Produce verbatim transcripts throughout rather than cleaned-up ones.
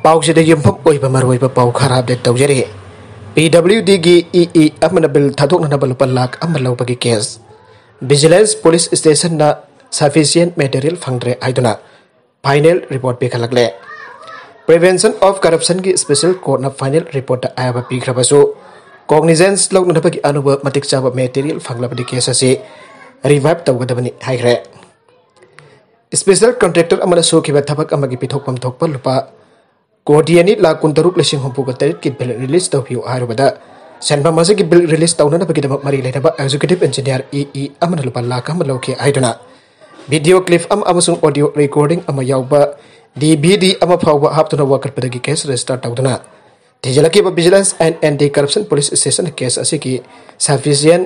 ꯄꯥꯎꯁꯤꯗ ꯌꯨꯝꯐꯝ ꯑꯣꯏꯕ ꯃꯔꯨꯑꯣꯏꯕ ꯄꯥꯎ ꯈꯔ ꯑꯞꯗꯦꯠ ꯇꯧꯖꯔꯤ꯫ ꯄꯤ ꯗꯕ꯭ꯂꯤꯌꯨ ꯗꯤꯒꯤ ꯏ ꯏ ꯑꯃꯅ ꯕꯤꯜ ꯊꯥꯗꯣꯛꯅꯅꯕ ꯂꯨꯄꯥ ꯂꯥꯈ ꯑꯃ ꯂꯧꯕꯒꯤ ꯀꯦꯁ꯫ ꯚꯤꯖꯤꯂꯦꯟꯁ ꯄꯨꯂꯤꯁ ꯁ꯭ꯇꯦꯁꯟꯅ ꯁꯐꯤꯁꯤꯌꯦꯟ ꯃꯦꯇꯔꯤꯌꯦꯜ ꯐꯪꯗ꯭ꯔꯦ ꯍꯥꯏꯗꯨꯅ ꯐꯥꯏꯅꯦꯜ ꯔꯤꯄꯣꯔꯠ ꯄꯤꯈꯠꯂꯛꯂꯦ꯫ ꯄ꯭ꯔꯤꯚꯦꯟꯁꯟ ꯑꯣꯐ ꯀꯔꯞꯁꯟꯒꯤ ꯁ꯭ꯄꯦꯁꯦꯜ ꯀꯣꯔꯠꯅ ꯐꯥꯏꯅꯦꯜ ꯔꯤꯄꯣꯔꯠꯇ ꯑꯌꯥꯕ ꯄꯤꯈ꯭ꯔꯕꯁꯨ, ꯀꯣꯒꯅꯤꯖꯦꯟꯁ ꯂꯧꯅꯅꯕꯒꯤ ꯑꯅꯧꯕ ꯃꯇꯤꯛ ꯆꯥꯕ ꯃꯦꯇꯔꯤꯌꯦꯜ ꯐꯪꯂꯕꯗꯤ ꯀꯦꯁ ꯑꯁꯤ ꯔꯤꯚꯥꯏꯚ ꯇꯧꯒꯗꯕꯅꯤ ꯍꯥꯏꯈ꯭ꯔꯦ꯫ ꯁ꯭ꯄꯦꯁꯦꯜ ꯀꯟꯇ꯭ꯔꯦꯛꯇꯔ ꯑꯃꯅ ꯁꯨꯈꯤꯕ ꯊꯕꯛ ꯑꯃꯒꯤ ꯄꯤꯊꯣꯛꯐꯝ ꯊꯣꯛꯄ ꯂꯨꯄꯥ ꯀꯣꯇꯤ ꯑꯅꯤ ꯂꯥꯈ ꯀꯨꯟꯇꯔꯨꯛ ꯂꯤꯁꯤꯡ ꯍꯨꯝꯐꯨꯒ ꯇꯔꯦꯠꯀꯤ ꯕꯤꯜ ꯔꯤꯂꯤꯖ ꯇꯧꯕꯤꯌꯨ ꯍꯥꯏꯔꯨꯕꯗ, ꯁꯦꯟꯐꯝ ꯑꯁꯤꯒꯤ ꯕꯤꯜ ꯔꯤꯂꯤꯖ ꯇꯧꯅꯅꯕꯒꯤꯗꯃꯛ ꯃꯔꯤ ꯂꯩꯅꯕ ꯑꯦꯛꯖꯤꯀ꯭ꯌꯨꯇꯤꯚ ꯏꯟꯖꯤꯅꯤꯌꯔ ꯏ ꯏ ꯑꯃꯅ ꯂꯨꯄꯥ ꯂꯥꯈ ꯑꯃ ꯂꯧꯈꯤ ꯍꯥꯏꯗꯨꯅ ꯚꯤꯗꯤꯑꯣ ꯀ꯭ꯂꯤꯞ ꯑꯃ ꯑꯃꯁꯨꯡ ꯑꯣꯗꯤꯑꯣ ꯔꯦꯀꯣꯔꯗꯤꯡ ꯑꯃ ꯌꯥꯎꯕ ꯗꯤ ꯚꯤ ꯗꯤ ꯑꯃ ꯐꯥꯎꯕ ꯍꯥꯞꯇꯨꯅ ꯋꯥꯀꯠꯄꯗꯒꯤ ꯀꯦꯁ ꯔꯦꯖꯤꯁꯇꯔ ꯇꯧꯗꯨꯅ ꯊꯤꯖꯤꯜꯂꯛꯈꯤꯕ vigilance and anti corruption police ꯁ꯭ꯇꯦꯁꯟꯅ ꯀꯦꯁ ꯑꯁꯤꯒꯤ ꯁꯐꯤꯁꯤꯌꯦꯟ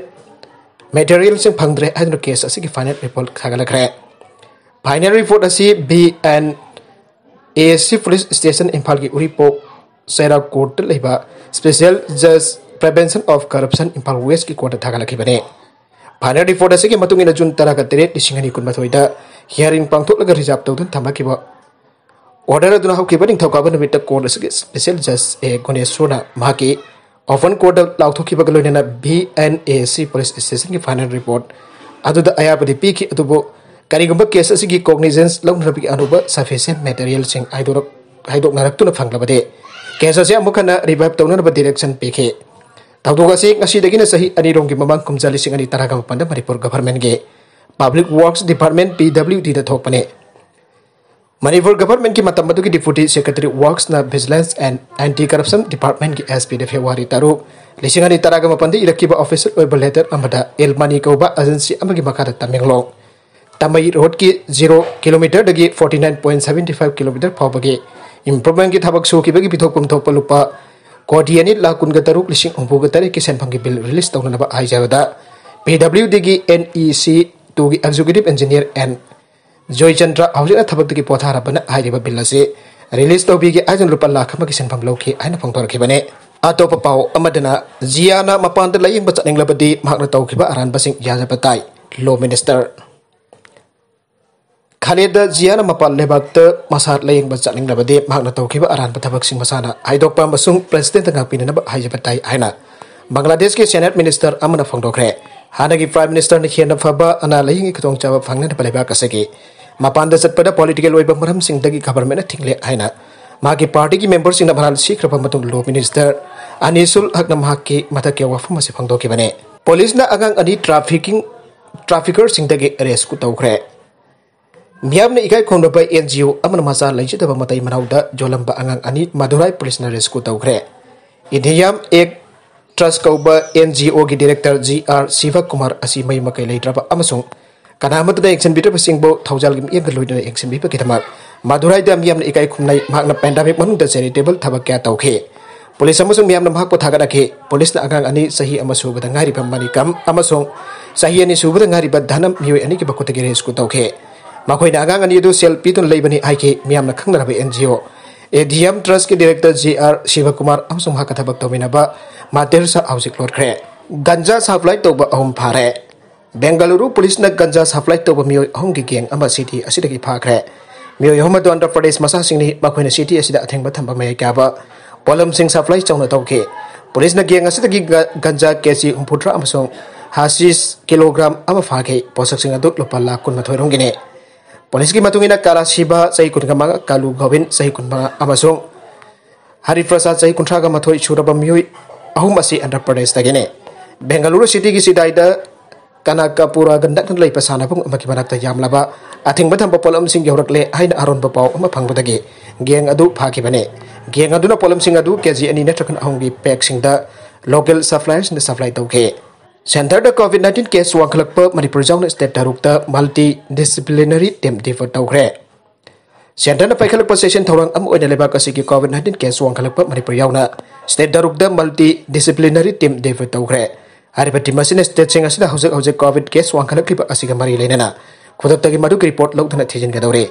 ꯃꯦꯇꯔꯤꯌꯦꯜꯁꯤꯡ ꯐꯪꯗ꯭ꯔꯦ ꯍꯥꯏꯗꯨꯅ ꯀꯦꯁ ꯑꯁꯤꯒꯤ ꯐꯥꯏꯅꯦꯜ ꯔꯤꯄꯣꯔꯠ ꯊꯥꯒꯠꯂꯛꯈ꯭ꯔꯦ꯫ ꯐꯥꯏꯅꯦꯜ ꯔꯤꯄꯣꯔꯠ ꯑꯁꯤ V and A C police station ꯏꯝꯐꯥꯜꯒꯤ ꯎꯔꯤꯄꯣꯛ ꯆꯩꯔꯥꯛ ꯀꯣꯔꯠꯇ ꯂꯩꯕ ꯁ꯭ꯄꯦꯁꯦꯜ ꯖꯖ ꯄ꯭ꯔꯤꯚꯦꯟꯁꯟ ꯑꯣꯐ ꯀꯔꯞꯁꯟ ꯏꯝꯐꯥꯜ ꯋꯦꯁꯀꯤ ꯀꯣꯔꯠꯇ ꯊꯥꯒꯠꯂꯛꯈꯤꯕꯅꯤ꯫ ꯐꯥꯏꯅꯦꯜ ꯔꯤꯄꯣꯔꯠ ꯑꯁꯤꯒꯤ ꯃꯇꯨꯡ ꯏꯟꯅ ꯖꯨꯟ ꯇꯔꯥꯒ ꯇꯔꯦꯠ, ꯂꯤꯁꯤꯡ ꯑꯅꯤ ꯀꯨꯟꯃꯥꯊꯣꯏꯗ ꯍꯤꯌꯥꯔꯤꯡ ꯄꯥꯡꯊꯣꯛꯂꯒ ꯔꯤꯖꯥꯔꯚ ꯇꯧꯗꯨꯅ ꯊꯝꯂꯛꯈꯤꯕ ꯑꯣꯔꯗꯔ ꯑꯗꯨꯅ ꯍꯧꯈꯤꯕ ꯅꯤꯡꯊꯧꯀꯥꯕ ꯅꯨꯃꯤꯠꯇ ꯀꯣꯔꯠ ꯑꯁꯤꯒꯤ ꯁ꯭ꯄꯦꯁꯦꯜ ꯖꯖ ꯑꯦ ꯒꯨꯅꯦꯁꯣꯔꯅ ꯃꯍꯥꯛꯀꯤ ꯑꯣꯄꯟ ꯀꯣꯔꯠꯇ ꯂꯥꯎꯊꯣꯛꯈꯤꯕꯒ ꯂꯣꯏꯅꯅ V and A C police ꯁ꯭ꯇꯦꯁꯟꯒꯤ final report ꯑꯗꯨꯗ ꯑꯌꯥꯕꯗꯤ ꯄꯤꯈꯤ꯫ ꯑꯗꯨꯕꯨ ꯀꯔꯤꯒꯨꯝꯕ ꯀꯦꯁ ꯑꯁꯤꯒꯤ ꯀꯣꯒꯅꯤꯖꯦꯟꯁ ꯂꯧꯅꯅꯕꯒꯤ ꯑꯅꯧꯕ ꯁꯐꯤꯁꯤꯌꯦꯟ ꯃꯦꯇꯔꯤꯌꯦꯜꯁꯤꯡ ꯍꯥꯏꯗꯣꯔꯛ-, ꯍꯥꯏꯗꯣꯛꯅꯔꯛꯇꯨꯅ ꯐꯪꯂꯕꯗꯤ, ꯀꯦꯁ ꯑꯁꯤ ꯑꯃꯨꯛ ꯍꯟꯅ ꯔꯤꯚꯥꯏꯚ ꯇꯧꯅꯅꯕ ꯗꯤꯔꯦꯛꯁꯟ ꯄꯤꯈꯤ꯫ ꯊꯧꯗꯣꯛ ꯑꯁꯤ ꯉꯁꯤꯗꯒꯤꯅ ꯆꯍꯤ ꯑꯅꯤꯔꯣꯝꯒꯤ ꯃꯃꯥꯡ ꯀꯨꯝꯖꯥ ꯂꯤꯁꯤꯡ ꯑꯅꯤ ꯇꯔꯥꯒ ꯃꯥꯄꯟꯗ ꯃꯅꯤꯄꯨꯔ ꯒꯚꯔꯟꯃꯦꯟꯠꯀꯤ public works department, P W ꯗꯤꯗ ꯊꯣꯛꯄꯅꯤ꯫ ꯃꯅꯤꯄꯨꯔ ꯒꯚꯔꯟꯃꯦꯟꯠꯀꯤ ꯃꯇꯝ ꯑꯗꯨꯒꯤ ꯗꯤꯄꯨꯇꯤ ꯁꯦꯀ꯭ꯔꯦꯇꯔꯤ ꯋꯥꯔꯛꯁꯅ ꯚꯤꯖꯤꯂꯦꯟꯁ ꯑꯦꯟ ꯑꯦꯟꯇꯤ ꯀꯔꯞꯁꯟ ꯗꯤꯄꯥꯔꯠꯃꯦꯟꯠꯀꯤ ꯑꯦꯁ ꯄꯤꯗ ꯐꯦꯕ꯭ꯔꯨꯋꯥꯔꯤ ꯇꯔꯨꯛ, ꯂꯤꯁꯤꯡ ꯑꯅꯤ ꯇꯔꯥꯒ ꯃꯥꯄꯟꯗ ꯏꯔꯛꯈꯤꯕ ꯑꯣꯐꯤꯁꯤꯌꯦꯜ ꯑꯣꯏꯕ ꯂꯦꯇꯔ ꯑꯃꯗ ꯏꯜꯃꯥꯅꯤ ꯀꯧꯕ ꯑꯦꯖꯦꯟꯁꯤ ꯑꯃꯒꯤ ꯃꯈꯥꯗ ꯇꯃꯦꯡꯂꯣꯡ ꯇꯥꯃꯩ ꯔꯣꯗꯀꯤ ꯖꯤꯔꯣ ꯀꯤꯂꯣꯃꯤꯇꯔꯗꯒꯤ forty nine point seventy five kilometre ꯐꯥꯎꯕꯒꯤ ꯏꯝꯄ꯭ꯔꯨꯚꯃꯦꯟꯠꯀꯤ ꯊꯕꯛ ꯁꯨꯈꯤꯕꯒꯤ ꯄꯤꯊꯣꯛꯐꯝ ꯊꯣꯛꯄ ꯂꯨꯄꯥ ꯀꯣꯇꯤ ꯑꯅꯤ ꯂꯥꯈ ꯀꯨꯟꯒ ꯇꯔꯨꯛ ꯂꯤꯁꯤꯡ ꯍꯨꯝꯐꯨꯒ ꯇꯔꯦꯠꯀꯤ ꯁꯦꯟꯐꯝꯒꯤ ꯕꯤꯜ ꯔꯤꯂꯤꯖ ꯇꯧꯅꯅꯕ ꯍꯥꯏꯖꯕꯗ, ꯄꯤ ꯗꯕ꯭ꯂꯤꯌꯨ ꯗꯤꯒꯤ ꯑꯦꯟ ꯏ ꯁꯤ ꯇꯨꯒꯤ ꯑꯦꯛꯖꯤꯀ꯭ꯌꯨꯇꯤꯚ ꯏꯟꯖꯤꯅꯤꯌꯔ ꯑꯦꯟ ꯖꯣꯏꯆꯟꯗ꯭ꯔ ꯍꯧꯖꯤꯛꯅ ꯊꯕꯛꯇꯒꯤ ꯄꯣꯊꯥꯔꯕꯅ ꯍꯥꯏꯔꯤꯕ ꯕꯤꯜ ꯑꯁꯤ ꯔꯤꯂꯤꯖ ꯇꯧꯕꯤꯒꯦ ꯍꯥꯏꯗꯨꯅ ꯂꯨꯄꯥ ꯂꯥꯈ ꯑꯃꯒꯤ ꯁꯦꯟꯐꯝ ꯂꯧꯈꯤ ꯍꯥꯏꯅ ꯐꯣꯡꯗꯣꯔꯛꯈꯤꯕꯅꯤ꯫ ꯑꯇꯣꯞꯄ ꯄꯥꯎ ꯑꯃꯗꯅ, ꯖꯤꯌꯥꯅ ꯃꯄꯥꯟꯗ ꯂꯥꯌꯦꯡꯕ ꯆꯠꯅꯤꯡꯂꯕꯗꯤ ꯃꯍꯥꯛꯅ ꯇꯧꯈꯤꯕ ꯑꯔꯥꯟꯕꯁꯤꯡ ꯌꯥꯖꯕ ꯇꯥꯏ, ꯂꯣ ꯃꯤꯅꯤꯁꯇꯔ꯫ ꯈꯥꯂꯦꯗ ꯖꯤꯌꯥꯅ ꯃꯄꯥꯟ ꯂꯩꯕꯥꯛꯇ ꯃꯁꯥ ꯂꯥꯌꯦꯡꯕ ꯆꯠꯅꯤꯡꯂꯕꯗꯤ ꯃꯍꯥꯛꯅ ꯇꯧꯈꯤꯕ ꯑꯔꯥꯟꯕ ꯊꯕꯛꯁꯤꯡ ꯃꯁꯥꯅ ꯍꯥꯏꯗꯣꯛꯄ ꯑꯃꯁꯨꯡ ꯄ꯭ꯔꯦꯁꯤꯗꯦꯟꯠꯇ ꯉꯥꯛꯄꯤꯅꯅꯕ ꯍꯥꯏꯖꯕ ꯇꯥꯏ ꯍꯥꯏꯅ ꯕꯪꯒ꯭ꯂꯥꯗꯦꯁꯀꯤ ꯁꯦꯅꯦꯠ ꯃꯤꯅꯤꯁꯇꯔ ꯑꯃꯅ ꯐꯣꯡꯗꯣꯛꯈ꯭ꯔꯦ꯫ ꯍꯥꯟꯅꯒꯤ ꯄ꯭ꯔꯥꯏꯝ ꯃꯤꯅꯤꯁꯇꯔꯅ ꯍꯦꯟꯅ ꯐꯕ ꯑꯅꯥ ꯂꯥꯌꯦꯡꯒꯤ ꯈꯨꯗꯣꯡꯆꯥꯕ ꯐꯪꯅꯅꯕ ꯂꯩꯕꯥꯛ ꯑꯁꯤꯒꯤ ꯃꯄꯥꯟꯗ ꯆꯠꯄꯗ ꯄꯣꯂꯤꯇꯤꯀꯦꯜ ꯑꯣꯏꯕ ꯃꯔꯝꯁꯤꯡꯗꯒꯤ ꯒꯚꯔꯟꯃꯦꯟꯠꯅ ꯊꯤꯡꯂꯦ ꯍꯥꯏꯅ ꯃꯍꯥꯛꯀꯤ ꯄꯥꯔꯇꯤꯒꯤ ꯃꯦꯝꯕꯔꯁꯤꯡꯅ ꯃꯔꯥꯜ ꯁꯤꯈ꯭ꯔꯕ ꯃꯇꯨꯡ ꯂꯣ ꯃꯤꯅꯤꯁꯇꯔ ꯑꯅꯤꯁꯨꯜ ꯍꯛꯅ ꯃꯍꯥꯛꯀꯤ ꯃꯊꯛꯀꯤ ꯋꯥꯐꯝ ꯑꯁꯤ ꯐꯣꯡꯗꯣꯛꯈꯤꯕꯅꯤ꯫ ꯄꯨꯂꯤꯁꯅ ꯑꯉꯥꯡ ꯑꯅꯤ ꯇ꯭ꯔꯥꯐꯤꯀꯤꯡ, ꯇ꯭ꯔꯥꯐꯤꯀꯔꯁꯤꯡꯗꯒꯤ ꯑꯦꯔꯦꯁ꯭ꯠ ꯇꯧꯈ꯭ꯔꯦ꯫ ꯃꯤꯌꯥꯝꯅ ꯏꯀꯥꯏ ꯈꯨꯝꯅꯕ ꯑꯦꯟ ꯖꯤ ꯑꯣ ꯑꯃꯅ ꯃꯆꯥ ꯂꯩꯖꯗꯕ ꯃꯇꯩ ꯃꯅꯥꯎꯗ ꯌꯣꯜꯂꯝꯕ ꯑꯉꯥꯡ ꯑꯅꯤ ꯃꯗꯨꯔꯥꯏ ꯄꯨꯂꯤꯁꯅ ꯔꯦꯁꯀ꯭ꯌꯨ ꯇꯧꯈ꯭ꯔꯦ꯫ ꯏꯗꯤꯌꯥꯝ ꯑꯦꯛ ꯇ꯭ꯔꯁ ꯀꯧꯕ ꯑꯦꯟ ꯖꯤ ꯑꯣꯒꯤ ꯗꯤꯔꯦꯛꯇꯔ ꯖꯤ ꯑꯥꯔ ꯁꯤꯕꯀꯨꯃꯥꯔ ꯑꯁꯤ ꯃꯌꯨꯝ ꯃꯀꯩ ꯂꯩꯇ꯭ꯔꯕ ꯑꯃꯁꯨꯡ ꯀꯅꯥ ꯑꯃꯠꯇꯅ ꯌꯦꯡꯁꯤꯟꯕꯤꯗ꯭ꯔꯕꯁꯤꯡꯕꯨ ꯊꯧꯖꯥꯜꯒꯤ ꯃꯤꯠꯌꯦꯡꯒ ꯂꯣꯏꯅꯅ ꯌꯦꯡꯁꯤꯟꯕꯤꯕꯒꯤꯗꯃꯛ ꯃꯗꯨꯔꯥꯏꯗ ꯃꯤꯌꯥꯝꯅ ꯏꯀꯥꯏ ꯈꯨꯝꯅꯩ꯫ ꯃꯍꯥꯛꯅ ꯄꯦꯟꯗꯦꯃꯤꯛ ꯃꯅꯨꯡꯗ ꯆꯦꯔꯤꯇꯦꯕꯜ ꯊꯕꯛ ꯀꯌꯥ ꯇꯧꯈꯤ꯫ ꯄꯨꯂꯤꯁ ꯑꯃꯁꯨꯡ ꯃꯤꯌꯥꯝꯅ ꯃꯍꯥꯛꯄꯨ ꯊꯥꯒꯠꯅꯈꯤ꯫ ꯄꯨꯂꯤꯁꯅ ꯑꯉꯥꯡ ꯑꯅꯤ, ꯆꯍꯤ ꯑꯃ ꯁꯨꯕꯗ ꯉꯥꯏꯔꯤꯕ ꯃꯅꯤꯀꯝ ꯑꯃꯁꯨꯡ ꯆꯍꯤ ꯑꯅꯤ ꯁꯨꯕꯗ ꯉꯥꯏꯔꯤꯕ ꯙꯅꯝ, ꯃꯤꯑꯣꯏ ꯑꯅꯤꯒꯤ ꯃꯈꯨꯠꯇꯒꯤ ꯔꯦꯁꯀ꯭ꯌꯨ ꯇꯧꯈꯤ꯫ ꯃꯈꯣꯏꯅ ꯑꯉꯥꯡ ꯑꯅꯤ ꯑꯗꯨ ꯁꯦꯜ ꯄꯤꯗꯨꯅ ꯂꯩꯕꯅꯤ ꯍꯥꯏꯈꯤ꯫ ꯃꯤꯌꯥꯝꯅ ꯈꯪꯅꯔꯕ N G O A D M ꯇ꯭ꯔꯁꯀꯤ ꯗꯤꯔꯦꯛꯇꯔ ꯖꯤ ꯑꯥꯔ ꯁꯤꯕꯀꯨꯃꯥꯔ ꯑꯃꯁꯨꯡ ꯃꯍꯥꯛꯀ ꯊꯕꯛ ꯇꯧꯃꯤꯟꯅꯕ ꯃꯥꯇꯦꯔꯁꯥ ꯍꯧꯖꯤꯛ ꯂꯣꯠꯈ꯭ꯔꯦ꯫ ꯒꯟꯖꯥ ꯁꯄ꯭ꯂꯥꯏ ꯇꯧꯕ ꯑꯍꯨꯝ ꯐꯥꯔꯦ꯫ ꯕꯦꯡꯒꯂꯨꯔꯨ ꯄꯨꯂꯤꯁꯅ ꯒꯟꯖꯥ ꯁꯄ꯭ꯂꯥꯏ ꯇꯧꯕ ꯃꯤꯑꯣꯏ ꯑꯍꯨꯝꯒꯤ ꯒꯦꯡ ꯑꯃ ꯁꯤꯇꯤ ꯑꯁꯤꯗꯒꯤ ꯐꯥꯈ꯭ꯔꯦ꯫ ꯃꯤꯑꯣꯏ ꯑꯍꯨꯝ ꯑꯗꯨ ꯑꯟꯙ꯭ꯔ ꯄ꯭ꯔꯗꯦꯁ ꯃꯆꯥꯁꯤꯡꯅꯤ꯫ ꯃꯈꯣꯏꯅ ꯁꯤꯇꯤ ꯑꯁꯤꯗ ꯑꯊꯤꯡꯕ ꯊꯝꯕ ꯃꯌꯥꯏ ꯀꯥꯕ ꯄꯣꯠꯂꯝꯁꯤꯡ ꯁꯄ꯭ꯂꯥꯏ ꯆꯥꯎꯅ ꯇꯧꯈꯤ꯫ ꯄꯨꯂꯤꯁꯅ ꯒꯦꯡ ꯑꯁꯤꯗꯒꯤ ꯒ-, ꯒꯟꯖꯥ ꯀꯦꯖꯤ ꯍꯨꯝꯐꯨꯇꯔꯥ ꯑꯃꯁꯨꯡ ꯍꯥꯁꯤꯁ ꯀꯤꯂꯣꯒ꯭ꯔꯥꯝ ꯑꯃ ꯐꯥꯈꯤ꯫ ꯄꯣꯠꯁꯛꯁꯤꯡ ꯑꯗꯨ ꯂꯨꯄꯥ ꯂꯥꯈ ꯀꯨꯟꯃꯥꯊꯣꯏ ꯔꯣꯝꯒꯤꯅꯤ꯫ ꯄꯨꯂꯤꯁꯀꯤ ꯃꯇꯨꯡ ꯏꯟꯅ ꯀꯥꯂꯥꯁꯤꯕꯥ ꯆꯍꯤ ꯀꯨꯟꯒ ꯃꯉꯥ, ꯀꯥꯂꯨ ꯒꯣꯕꯤꯟ ꯆꯍꯤ ꯀꯨꯟꯃꯉꯥ ꯑꯃꯁꯨꯡ ꯍꯔꯤꯄ꯭ꯔꯁꯥꯗ ꯆꯍꯤ ꯀꯨꯟꯊ꯭ꯔꯥꯒ ꯃꯥꯊꯣꯏ ꯁꯨꯔꯕ ꯃꯤꯑꯣꯏ ꯑꯍꯨꯝ ꯑꯁꯤ ꯑꯟꯙ꯭ꯔ ꯄ꯭ꯔꯗꯦꯁꯇꯒꯤꯅꯤ꯫ ꯕꯦꯡꯒꯂꯨꯔꯨ ꯁꯤꯇꯤꯒꯤ ꯆꯤꯗꯥꯏꯗ ꯀꯅꯀꯄꯨꯔꯥꯒ ꯅꯛꯅ ꯂꯩꯕ ꯁꯥꯟꯅꯕꯨꯡ ꯑꯃꯒꯤ ꯃꯅꯥꯛꯇ ꯌꯥꯝꯂꯕ ꯑꯊꯤꯡꯕ ꯊꯝꯕ ꯄꯣꯠꯂꯝꯁꯤꯡ ꯌꯧꯔꯛꯂꯦ ꯍꯥꯏꯅ ꯑꯔꯣꯟꯕ ꯄꯥꯎ ꯑꯃ ꯐꯪꯕꯗꯒꯤ ꯒꯦꯡ ꯑꯗꯨ ꯐꯥꯈꯤꯕꯅꯤ꯫ ꯒꯦꯡ ꯑꯗꯨꯅ ꯄꯣꯠꯂꯝꯁꯤꯡ ꯑꯗꯨ ꯀꯦꯖꯤ ꯑꯅꯤ ꯅꯠꯇ꯭ꯔꯒ ꯑꯍꯨꯝꯒꯤ ꯄꯦꯛꯁꯤꯡꯗ ꯂꯣꯀꯦꯜ ꯁꯄ꯭ꯂꯥꯏꯌꯔꯁꯤꯡꯗ ꯁꯄ꯭ꯂꯥꯏ ꯇꯧꯈꯤ꯫ ꯁꯦꯟꯇꯔꯗ ꯀꯣꯚꯤꯗ ꯅꯥꯏꯟꯇꯤꯟ ꯀꯦꯁ ꯋꯥꯡꯈꯠꯂꯛꯄ ꯃꯅꯤꯄꯨꯔ ꯌꯥꯎꯅ ꯁ꯭ꯇꯦꯠ ꯇꯔꯨꯛꯇ ꯃꯜꯇꯤ ꯗꯤꯁꯤꯄ꯭ꯂꯤꯅꯔꯤ ꯇꯤꯝ ꯗꯤꯄ꯭ꯂꯣꯏ ꯇꯧꯈ꯭ꯔꯦ꯫ ꯁꯦꯟꯇꯔꯅ ꯄꯥꯏꯈꯠꯂꯛꯄ ꯆꯦꯛꯁꯤꯟ ꯊꯧꯔꯥꯡ ꯑꯃ ꯑꯣꯏꯅ ꯂꯩꯕꯥꯛ ꯑꯁꯤꯒꯤ ꯀꯣꯚꯤꯗ ꯅꯥꯏꯟꯇꯤꯟ ꯀꯦꯁ ꯋꯥꯡꯈꯠꯂꯛꯄ ꯃꯅꯤꯄꯨꯔ ꯌꯥꯎꯅ ꯁ꯭ꯇꯦꯠ ꯇꯔꯨꯛꯇ ꯃꯜꯇꯤ ꯗꯤꯁꯤꯄ꯭ꯂꯤꯅꯔꯤ ꯇꯤꯝ ꯗꯤꯄ꯭ꯂꯣꯏ ꯇꯧꯈ꯭ꯔꯦ꯫ ꯍꯥꯏꯔꯤꯕ ꯇꯤꯝ ꯑꯁꯤꯅ ꯁ꯭ꯇꯦꯠꯁꯤꯡ ꯑꯁꯤꯗ ꯍꯧꯖꯤꯛ ꯍꯧꯖꯤꯛ ꯀꯣꯚꯤꯗ ꯀꯦꯁ ꯋꯥꯡꯈꯠꯂꯛꯂꯤꯕ ꯑꯁꯤꯒ ꯃꯔꯤ ꯂꯩꯅꯅ ꯈꯨꯗꯛꯇꯒꯤ ꯃꯗꯨꯒꯤ ꯔꯤꯄꯣꯔꯠ ꯂꯧꯗꯨꯅ ꯊꯤꯖꯤꯟꯒꯗꯧꯔꯤ꯫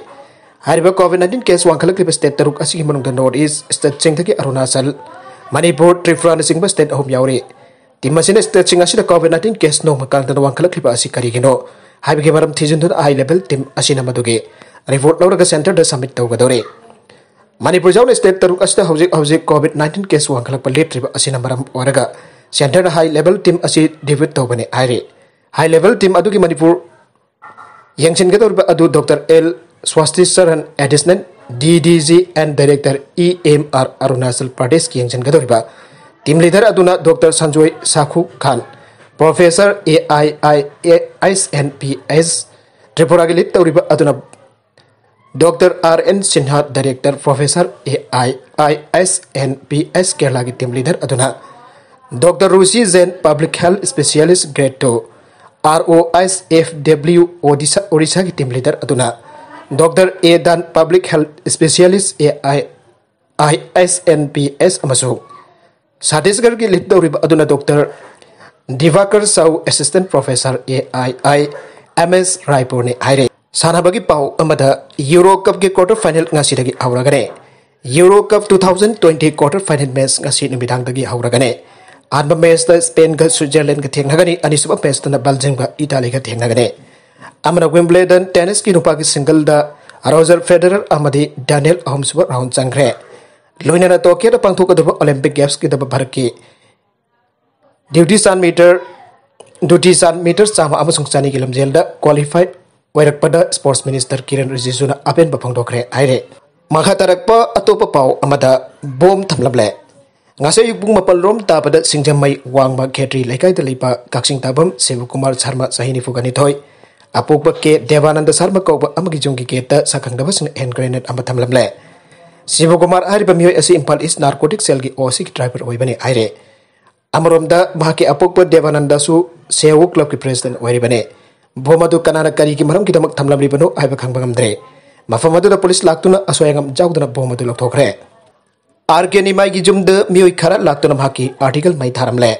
ꯍꯥꯏꯔꯤꯕ ꯀꯣꯚꯤꯗ ꯅꯥꯏꯟꯇꯤꯟ ꯀꯦꯁ ꯋꯥꯡꯈꯠꯂꯛꯂꯤꯕ ꯁ꯭ꯇꯦꯠ ꯇꯔꯨꯛ ꯑꯁꯤꯒꯤ ꯃꯅꯨꯡꯗ ꯅꯣꯔꯠ ꯏꯁ ꯁ꯭ꯇꯦꯠꯁꯤꯡꯗꯒꯤ ꯑꯔꯨꯅꯥꯆꯜ, ꯃꯅꯤꯄꯨꯔ, ꯇ꯭ꯔꯤꯄꯨꯔꯥꯅꯆꯤꯡꯕ ꯁ꯭ꯇꯦꯠ ꯑꯍꯨꯝ ꯌꯥꯎꯔꯤ꯫ ꯇꯤꯝ ꯑꯁꯤꯅ ꯁ꯭ꯇꯦꯠꯁꯤꯡ ꯑꯁꯤꯗ ꯀꯣꯚꯤꯗ ꯅꯥꯏꯟꯇꯤꯟ ꯀꯦꯁ ꯅꯣꯡꯃ ꯀꯥꯡꯗꯅ ꯋꯥꯡꯈꯠꯂꯛꯂꯤꯕ ꯑꯁꯤ ꯀꯔꯤꯒꯤꯅꯣ? ꯍꯥꯏꯕꯒꯤ ꯃꯔꯝ ꯊꯤꯖꯤꯟꯗꯨꯅ ꯍꯥꯏ ꯂꯦꯚꯦꯜ ꯇꯤꯝ ꯑꯁꯤꯅ ꯃꯗꯨꯒꯤ ꯔꯤꯄꯣꯔꯠ ꯂꯧꯔꯒ ꯁꯦꯟꯇꯔꯗ ꯁꯕꯃꯤꯠ ꯇꯧꯒꯗꯧꯔꯤ꯫ ꯃꯅꯤꯄꯨꯔ ꯌꯥꯎꯅ ꯁ꯭ꯇꯦꯠ ꯇꯔꯨꯛ ꯑꯁꯤꯗ ꯍꯧꯖꯤꯛ ꯍꯧꯖꯤꯛ ꯀꯣꯚꯤꯗ ꯅꯥꯏꯟꯇꯤꯟ ꯀꯦꯁ ꯋꯥꯡꯈꯠꯂꯛꯄ ꯂꯦꯞꯇ꯭ꯔꯤꯕ ꯑꯁꯤꯅ ꯃꯔꯝ ꯑꯣꯏꯔꯒ ꯁꯦꯟꯇꯔꯅ ꯍꯥꯏ ꯂꯦꯚꯦꯜ ꯇꯤꯝ ꯑꯁꯤ ꯗꯤꯄ꯭ꯌꯨꯠ ꯇꯧꯕꯅꯤ ꯍꯥꯏꯔꯤ꯫ ꯍꯥꯏ ꯂꯦꯚꯦꯜ ꯇꯤꯝ ꯑꯗꯨꯒꯤ ꯃꯅꯤꯄꯨꯔ ꯌꯦꯡꯁꯤꯟꯒꯗꯧꯔꯤꯕ ꯑꯗꯨ doctor L Swasti Charan, additional D D G and director E M R Arunachal ꯄ꯭ꯔꯗꯦꯁꯀꯤ ꯌꯦꯡꯁꯤꯟꯒꯗꯧꯔꯤꯕ ꯇꯤꯝ ꯂꯤꯗꯔ ꯑꯗꯨꯅ doctor Sanjoy Sakhu Khan, professor A I I S N P S ꯇ꯭ꯔꯤꯄꯨꯔꯥꯒꯤ ꯂꯤꯗ ꯇꯧꯔꯤꯕ ꯑꯗꯨꯅ doctor R N Sinha, director professor A I I S N P S ꯀꯦꯔꯂꯥꯒꯤ team leader ꯑꯗꯨꯅ doctor Ruchi Jain, public health specialist grade two, R O S F W Odisha, ꯑꯣꯔꯤꯁꯥꯒꯤ team leader ꯑꯗꯨꯅ doctor A Dan, public health specialist A I I S N P S ꯑꯃꯁꯨꯡ ꯁꯇꯤꯁꯒꯔꯒꯤ lead ꯇꯧꯔꯤꯕ ꯑꯗꯨꯅ doctor Divakar Sahu, assistant professor A I I M S ꯔꯥꯏꯄꯨꯔꯅꯤ ꯍꯥꯏꯔꯦ꯫ ꯁꯥꯟꯅꯕꯒꯤ ꯄꯥꯎ ꯑꯃꯗ ꯌꯨꯔꯣ ꯀꯞꯀꯤ ꯀ꯭ꯋꯥꯔꯇꯔ ꯐꯥꯏꯅꯦꯜ ꯉꯁꯤꯗꯒꯤ ꯍꯧꯔꯒꯅꯤ꯫ Euro cup two thousand twenty quarter final match ꯉꯁꯤ ꯅꯨꯃꯤꯗꯥꯡꯗꯒꯤ ꯍꯧꯔꯒꯅꯤ꯫ ꯑꯍꯥꯟꯕ ꯃꯦꯆꯇ ꯁ꯭ꯄꯦꯟꯒ ꯁ꯭ꯋꯤꯠꯖꯔꯂꯦꯟꯒ ꯊꯦꯡꯅꯒꯅꯤ, ꯑꯅꯤꯁꯨꯕ ꯃꯦꯆꯇꯅ ꯕꯦꯜꯖꯤꯌꯝꯒ ꯏꯇꯥꯂꯤꯒ ꯊꯦꯡꯅꯒꯅꯤ꯫ ꯑꯃꯅ ꯋꯤꯝꯕ꯭ꯂꯦꯗꯟ ꯇꯦꯅꯤꯁꯀꯤ ꯅꯨꯄꯥꯒꯤ ꯁꯤꯡꯒꯜꯗ ꯔꯣꯖꯔ ꯐꯦꯗꯔꯔ ꯑꯃꯗꯤ ꯗꯦꯅꯤꯌꯦꯜ ꯑꯍꯨꯝꯁꯨꯕ ꯔꯥꯎꯟ ꯆꯪꯈ꯭ꯔꯦ꯫ ꯂꯣꯏꯅꯅ ꯇꯣꯀꯤꯌꯣꯗ ꯄꯥꯡꯊꯣꯛꯀꯗꯕ ꯑꯣꯂꯤꯝꯄꯤꯛ ꯒꯦꯝꯁꯀꯤꯗꯃꯛ ꯚꯥꯔꯠꯀꯤ ꯗ꯭ꯌꯨꯇꯤ ꯆꯥꯟ ꯃꯤꯇꯔ, ꯗ꯭ꯌꯨꯇꯤ ꯆꯥꯟ ꯃꯤꯇꯔ ꯆꯥꯝꯃ ꯑꯃꯁꯨꯡ ꯆꯅꯤꯒꯤ ꯂꯝꯖꯦꯜꯗ ꯀ꯭ꯋꯥꯂꯤꯐꯥꯏ ꯑꯣꯏꯔꯛꯄꯗ ꯁ꯭ꯄꯣꯔꯠꯁ ꯃꯤꯅꯤꯁꯇꯔ ꯀꯤꯔꯟ ꯔꯤꯖꯤꯖꯨꯅ ꯑꯄꯦꯟꯕ ꯐꯣꯡꯗꯣꯛꯈ꯭ꯔꯦ ꯍꯥꯏꯔꯦ꯫ ꯃꯈꯥ ꯇꯥꯔꯛꯄ ꯑꯇꯣꯞꯄ ꯄꯥꯎ ꯑꯃꯗ ꯕꯣꯝ ꯊꯝꯂꯝꯂꯦ꯫ ꯉꯁꯤ ꯑꯌꯨꯛ ꯄꯨꯡ ꯃꯥꯄꯜ ꯔꯣꯝ ꯇꯥꯕꯗ ꯁꯤꯡꯖꯃꯩ ꯋꯥꯡꯃ ꯈꯦꯇ꯭ꯔꯤ ꯂꯩꯀꯥꯏꯗ ꯂꯩꯕ ꯀꯛꯆꯤꯡ ꯇꯥꯐꯝ ꯁꯤꯕꯀꯨꯃꯥꯔ ꯁꯔꯃ, ꯆꯍꯤ ꯅꯤꯐꯨꯒ ꯅꯤꯊꯣꯏ, ꯑꯄꯣꯛꯄ ꯀꯦ ꯗꯦꯕꯥꯅꯟꯗ ꯁꯔꯃ ꯀꯧꯕ ꯑꯃꯒꯤ ꯌꯨꯝꯒꯤ ꯒꯦꯠꯇ ꯁꯛꯈꯪꯗꯕꯁꯤꯡꯅ ꯍꯦꯟ ꯒ꯭ꯔꯦꯅꯦꯗ ꯑꯃ ꯊꯝꯂꯝꯂꯦ꯫ ꯁꯤꯕꯀꯨꯃꯥꯔ ꯍꯥꯏꯔꯤꯕ ꯃꯤꯑꯣꯏ ꯑꯁꯤ ꯏꯝꯐꯥꯜ ꯏꯁ ꯅꯥꯔꯀꯣꯇꯤꯛ ꯁꯦꯜꯒꯤ ꯑꯣ ꯁꯤꯒꯤ ꯗ꯭ꯔꯥꯏꯚꯔ ꯑꯣꯏꯕꯅꯤ ꯍꯥꯏꯔꯦ꯫ ꯑꯃꯔꯣꯝꯗ ꯃꯍꯥꯛꯀꯤ ꯑꯄꯣꯛꯄ ꯗꯦꯕꯥꯅꯟꯗꯁꯨ ꯁꯦꯋꯣ ꯀ꯭ꯂꯕꯀꯤ ꯄ꯭ꯔꯦꯁꯤꯗꯦꯟꯠ ꯑꯣꯏꯔꯤꯕꯅꯤ꯫ ꯕꯣꯝ ꯑꯗꯨ ꯀꯅꯥꯅ ꯀꯔꯤꯒꯤ ꯃꯔꯝꯒꯤꯗꯃꯛ ꯊꯝꯂꯝꯂꯤꯕꯅꯣ ꯍꯥꯏꯕ ꯈꯪꯕ ꯉꯝꯗ꯭ꯔꯦ꯫ ꯃꯐꯝ ꯑꯗꯨꯗ ꯄꯨꯂꯤꯁ ꯂꯥꯛꯇꯨꯅ ꯑꯁꯣꯏ ꯑꯉꯥꯝ ꯌꯥꯎꯗꯅ ꯕꯣꯝ ꯑꯗꯨ ꯂꯧꯊꯣꯛꯈ꯭ꯔꯦ꯫ ꯑꯥꯔ ꯀꯦ ꯅꯤꯃꯥꯏꯒꯤ ꯌꯨꯝꯗ ꯃꯤꯑꯣꯏ ꯈꯔ ꯂꯥꯛꯇꯨꯅ ꯃꯍꯥꯛꯀꯤ ꯑꯥꯔꯇꯤꯀꯜ ꯃꯩ ꯊꯥꯔꯝꯂꯦ꯫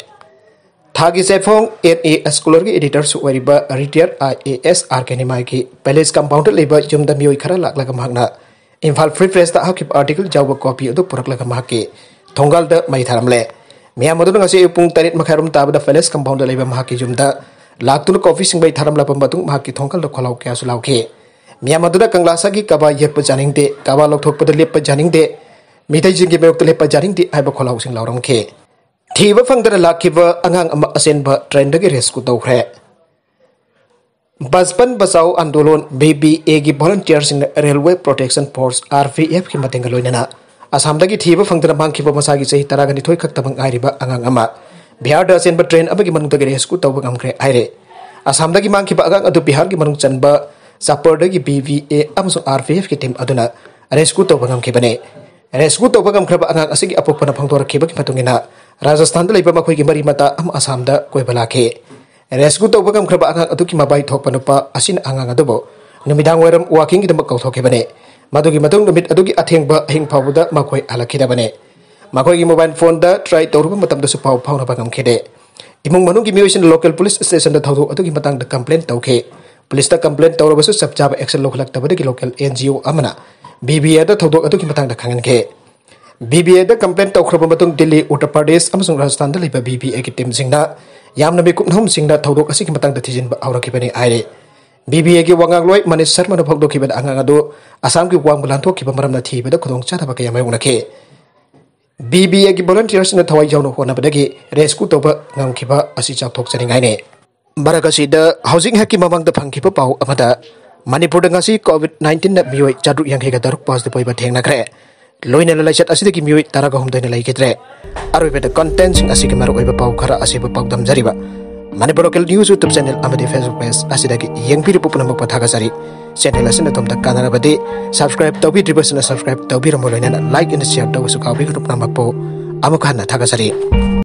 ꯊꯥꯒꯤ ꯆꯦꯐꯣꯡ ꯑꯦꯟ ꯑꯦ ꯁ꯭ꯀꯣꯂꯔꯒꯤ ꯑꯦꯗꯤꯇꯔꯁꯨ ꯑꯣꯏꯔꯤꯕ retire I A S R K ꯅꯤꯃꯥꯏꯒꯤ ꯄꯦꯂꯦꯁ ꯀꯝꯄꯥꯎꯟꯗ ꯂꯩꯕ ꯌꯨꯝꯗ ꯃꯤꯑꯣꯏ ꯈꯔ ꯂꯥꯛꯂꯒ ꯃꯍꯥꯛꯅ ꯏꯝꯐꯥꯜ ꯐ꯭ꯔꯤ ꯄ꯭ꯔꯦꯁꯇ ꯍꯥꯞꯈꯤꯕ ꯑꯥꯔꯇꯤꯀꯜ ꯌꯥꯎꯕ ꯀꯣꯄꯤ ꯑꯗꯨ ꯄꯨꯔꯛꯂꯒ ꯃꯍꯥꯛꯀꯤ ꯊꯣꯡꯒꯥꯜꯗ ꯃꯩ ꯊꯥꯔꯝꯂꯦ꯫ ꯃꯤꯌꯥꯝ ꯑꯗꯨꯅ ꯉꯁꯤ ꯑꯌꯨꯛ ꯄꯨꯡ ꯇꯔꯦꯠ ꯃꯈꯥꯏꯔꯣꯝ ꯇꯥꯕꯗ ꯄꯦꯂꯦꯁ ꯀꯝꯄꯥꯎꯟꯗ ꯂꯩꯕ ꯃꯍꯥꯛꯀꯤ ꯌꯨꯝꯗ ꯂꯥꯛꯇꯨꯅ ꯀꯣꯐꯤ ꯁꯤꯡꯕꯩ ꯊꯥꯔꯝꯂꯕ ꯃꯇꯨꯡ ꯃꯍꯥꯛꯀꯤ ꯊꯣꯡꯒꯜꯗ ꯈꯣꯜꯂꯥꯎ ꯀꯌꯥꯁꯨ ꯂꯥꯎꯈꯤ꯫ ꯃꯤꯌꯥꯝ ꯑꯗꯨꯅ ꯀꯪꯂꯥ ꯁꯥꯒꯤ ꯀꯕꯥ ꯌꯦꯛꯄ ꯌꯥꯅꯤꯡꯗꯦ, ꯀꯕꯥ ꯂꯧꯊꯣꯛꯄꯗ ꯂꯦꯞꯄ ꯌꯥꯅꯤꯡꯗꯦ, ꯃꯤꯇꯩꯁꯤꯡꯒꯤ ꯃꯥꯌꯣꯛꯇ ꯂꯦꯞꯄ ꯌꯥꯅꯤꯡꯗꯦ ꯍꯥꯏꯕ ꯈꯣꯜꯂꯥꯎꯁꯤꯡ ꯂꯥꯎꯔꯝꯈꯤ꯫ ꯊꯤꯕ ꯐꯪꯗꯅ ꯂꯥꯛꯈꯤꯕ ꯑꯉꯥꯡ ꯑꯃ ꯑꯆꯦꯟꯕ ꯇ꯭ꯔꯦꯟꯗꯒꯤ ꯔꯦꯁꯀ꯭ꯌꯨ ꯇꯧꯈ꯭ꯔꯦ꯫ ꯕꯆꯄꯟ ꯕꯆꯥꯎ ꯑꯟꯗꯣꯂꯣꯟ, ꯕꯤ ꯕꯤ ꯑꯦꯒꯤ ꯚꯣꯂꯨꯟꯇꯤꯌꯔꯁꯤꯡꯅ railway protection force, R P ꯑꯦꯐꯀꯤ ꯃꯇꯦꯡꯒ ꯂꯣꯏꯅꯅ ꯑꯁꯥꯝꯗꯒꯤ ꯊꯤꯕ ꯐꯪꯗꯅ ꯃꯥꯡꯈꯤꯕ ꯃꯁꯥꯒꯤ ꯆꯍꯤ ꯇꯔꯥꯒ ꯅꯤꯊꯣꯏ ꯈꯛꯇꯃꯛ ꯉꯥꯏꯔꯤꯕ ꯑꯉꯥꯡ ꯑꯃ ꯕꯤꯍꯥꯔꯗ ꯑꯆꯦꯟꯕ ꯇ꯭ꯔꯦꯟ ꯑꯃꯒꯤ ꯃꯅꯨꯡꯗꯒꯤ ꯔꯦꯁꯀ꯭ꯌꯨ ꯇꯧꯕ ꯉꯝꯈ꯭ꯔꯦ ꯍꯥꯏꯔꯦ꯫ ꯑꯁꯥꯝꯗꯒꯤ ꯃꯥꯡꯈꯤꯕ ꯑꯉꯥꯡ ꯑꯗꯨ ꯕꯤꯍꯥꯔꯒꯤ ꯃꯅꯨꯡ ꯆꯟꯕ ꯆꯥꯄꯔꯗꯒꯤ ꯕꯤ ꯕꯤ ꯑꯦ ꯑꯃꯁꯨꯡ ꯑꯥꯔ ꯄꯤ ꯑꯦꯐꯀꯤ ꯇꯤꯝ ꯑꯗꯨꯅ ꯔꯦꯁꯀ꯭ꯌꯨ ꯇꯧꯕ ꯉꯝꯈꯤꯕꯅꯤ꯫ ꯔꯦꯁꯀ꯭ꯌꯨ ꯇꯧꯕ ꯉꯝꯈ꯭ꯔꯕ ꯑꯉꯥꯡ ꯑꯁꯤꯒꯤ ꯑꯄꯣꯛꯄꯅ ꯐꯣꯡꯗꯣꯔꯛꯈꯤꯕꯒꯤ ꯃꯇꯨꯡ ꯏꯟꯅ, ꯔꯥꯖꯁꯊꯥꯟꯗ ꯂꯩꯕ ꯃꯈꯣꯏꯒꯤ ꯃꯔꯤ ꯃꯇꯥ ꯑꯃ ꯑꯁꯥꯝꯗ ꯀꯣꯏꯕ ꯂꯥꯛꯈꯤ꯫ ꯔꯦꯁꯀ꯭ꯌꯨ ꯇꯧꯕ ꯉꯝꯈ꯭ꯔꯕ ꯑꯉꯥꯡ ꯑꯗꯨꯒꯤ ꯃꯕꯥꯏ ꯊꯣꯛꯄ ꯅꯨꯄꯥ ꯑꯁꯤꯅ ꯑꯉꯥꯡ ꯑꯗꯨꯕꯨ ꯅꯨꯃꯤꯗꯥꯡ ꯋꯥꯏꯔꯝ ꯋꯥꯀꯤꯡꯒꯤꯗꯃꯛ ꯀꯧꯊꯣꯛꯈꯤꯕꯅꯤ꯫ ꯃꯗꯨꯒꯤ ꯃꯇꯨꯡ ꯅꯨꯃꯤꯠ ꯑꯗꯨꯒꯤ ꯑꯊꯦꯡꯕ ꯑꯍꯤꯡ ꯐꯥꯎꯕꯗ ꯃꯈꯣꯏ ꯍꯜꯂꯛꯈꯤꯗꯕꯅꯤ꯫ ꯃꯈꯣꯏꯒꯤ ꯃꯣꯕꯥꯏꯜ ꯐꯣꯟꯗ ꯇ꯭ꯔꯥꯏ ꯇꯧꯔꯨꯕ ꯃꯇꯝꯗꯁꯨ ꯄꯥꯎ ꯐꯥꯎꯅꯕ ꯉꯝꯈꯤꯗꯦ꯫ ꯏꯃꯨꯡ ꯃꯅꯨꯡꯒꯤ ꯃꯤꯑꯣꯏꯁꯤꯡꯅ ꯂꯣꯀꯦꯜ ꯄꯨꯂꯤꯁ ꯁ꯭ꯇꯦꯁꯟꯗ ꯊꯧꯗꯣꯛ ꯑꯗꯨꯒꯤ ꯃꯇꯥꯡꯗ ꯀꯝꯄ꯭ꯂꯦꯟ ꯇꯧꯈꯤ꯫ ꯄꯨꯂꯤꯁꯇ ꯀꯝꯄ꯭ꯂꯦꯟ ꯇꯧꯔꯕꯁꯨ ꯆꯞ ꯆꯥꯕ ꯑꯦꯛꯁꯟ ꯂꯧꯈꯠꯂꯛꯇꯕꯗꯒꯤ ꯂꯣꯀꯦꯜ ꯑꯦꯟ ꯖꯤ ꯑꯣ ꯑꯃꯅ ꯕꯤ ꯕꯤ ꯑꯦꯗ ꯊꯧꯗꯣꯛ ꯑꯗꯨꯒꯤ ꯃꯇꯥꯡꯗ ꯈꯪꯍꯟꯈꯤ꯫ ꯕꯤ ꯕꯤ ꯑꯦꯗ ꯀꯝꯄ꯭ꯂꯦꯟ ꯇꯧꯈ꯭ꯔꯕ ꯃꯇꯨꯡ ꯗꯤꯜꯂꯤ, ꯎꯠꯇꯔ ꯄ꯭ꯔꯗꯦꯁ ꯑꯃꯁꯨꯡ ꯔꯥꯖꯁꯊꯥꯟꯗ ꯂꯩꯕ ꯕꯤ ꯕꯤ ꯑꯦꯒꯤ ꯇꯤꯝꯁꯤꯡꯅ ꯌꯥꯝꯅ ꯃꯤꯀꯨꯞ ꯅꯍꯨꯝꯁꯤꯡꯅ ꯊꯧꯗꯣꯛ ꯑꯁꯤꯒꯤ ꯃꯇꯥꯡꯗ ꯊꯤꯖꯤꯟꯕ ꯍꯧꯔꯛꯈꯤꯕꯅꯤ ꯍꯥꯏꯔꯤ꯫ ꯕꯤ ꯕꯤ ꯑꯦꯒꯤ ꯋꯥ ꯉꯥꯡꯂꯣꯏ ꯃꯅꯤꯁ ꯁꯔꯃꯅ ꯐꯣꯡꯗꯣꯛꯈꯤꯕꯗ ꯑꯉꯥꯡ ꯑꯗꯨ ꯑꯁꯥꯝꯒꯤ ꯋꯥꯡꯃ ꯂꯥꯟꯊꯣꯛꯈꯤꯕ ꯃꯔꯝꯅ ꯊꯤꯕꯗ ꯈꯨꯗꯣꯡꯆꯥꯗꯕ ꯀꯌꯥ ꯃꯥꯌꯣꯛꯅꯈꯤ꯫ ꯕꯤ ꯕꯤ ꯑꯦꯒꯤ ꯚꯣꯂꯨꯟꯇꯤꯌꯔꯁꯤꯡꯅ ꯊꯋꯥꯏ ꯌꯥꯎꯅ ꯍꯣꯠꯅꯕꯗꯒꯤ ꯔꯦꯁꯀ꯭ꯌꯨ ꯇꯧꯕ ꯉꯝꯈꯤꯕ ꯑꯁꯤ ꯆꯥꯎꯊꯣꯛꯆꯅꯤꯡꯉꯥꯏꯅꯤ꯫ ꯃꯔꯛ ꯑꯁꯤꯗ, ꯍꯧꯖꯤꯛ ꯉꯥꯏꯍꯥꯛꯀꯤ ꯃꯃꯥꯡꯗ ꯐꯪꯈꯤꯕ ꯄꯥꯎ ꯑꯃꯗ, ꯃꯅꯤꯄꯨꯔꯗ ꯉꯁꯤ ꯀꯣꯚꯤꯗ ꯅꯥꯏꯟꯇꯤꯟꯅ ꯃꯤꯑꯣꯏ ꯆꯥꯇ꯭ꯔꯨꯛ ꯌꯥꯡꯈꯩꯒ ꯇꯔꯨꯛ ꯄꯣꯖꯤꯇꯤꯚ ꯑꯣꯏꯕ ꯊꯦꯡꯅꯈ꯭ꯔꯦ꯫ ꯂꯣꯏꯅꯅ ꯂꯥꯏꯆꯠ ꯑꯁꯤꯗꯒꯤ ꯃꯤꯑꯣꯏ ꯇꯔꯥꯒ ꯍꯨꯝꯗꯣꯏꯅ ꯂꯩꯈꯤꯗ꯭ꯔꯦ꯫ ꯑꯔꯣꯏꯕꯗ, ꯀꯟꯇꯦꯟꯁꯤꯡ ꯑꯁꯤꯒꯤ ꯃꯔꯨꯑꯣꯏꯕ ꯄꯥꯎ ꯈꯔ ꯑꯁꯤꯕꯨ ꯄꯥꯎꯗꯝꯖꯔꯤꯕ Manipur local news YouTube channel ꯑꯃꯗꯤ ꯐꯦꯁꯕꯨꯛ ꯄꯦꯖ ꯑꯁꯤꯗꯒꯤ ꯌꯦꯡꯕꯤꯔꯤꯕ ꯄꯨꯝꯅꯃꯛꯄꯨ ꯊꯥꯒꯠꯆꯔꯤ꯫ ꯆꯦꯅꯦꯜ ꯑꯁꯤꯅ ꯑꯗꯣꯝꯗ ꯀꯥꯟꯅꯔꯕꯗꯤ ꯁꯕꯁꯀ꯭ꯔꯥꯏꯕ ꯇꯧꯕꯤꯗ꯭ꯔꯤꯕꯁꯤꯅ ꯁꯕꯁꯀ꯭ꯔꯥꯏꯕ ꯇꯧꯕꯤꯔꯝꯃꯨ, ꯂꯣꯏꯅꯅ ꯂꯥꯏꯛ ꯑꯦꯟ ꯁꯤꯌꯔ ꯇꯧꯕꯁꯨ ꯀꯥꯎꯕꯤꯒꯅꯨ꯫ ꯄꯨꯝꯅꯃꯛꯄꯨ ꯑꯃꯨꯛ ꯍꯟꯅ ꯊꯥꯒꯠꯆꯔꯤ꯫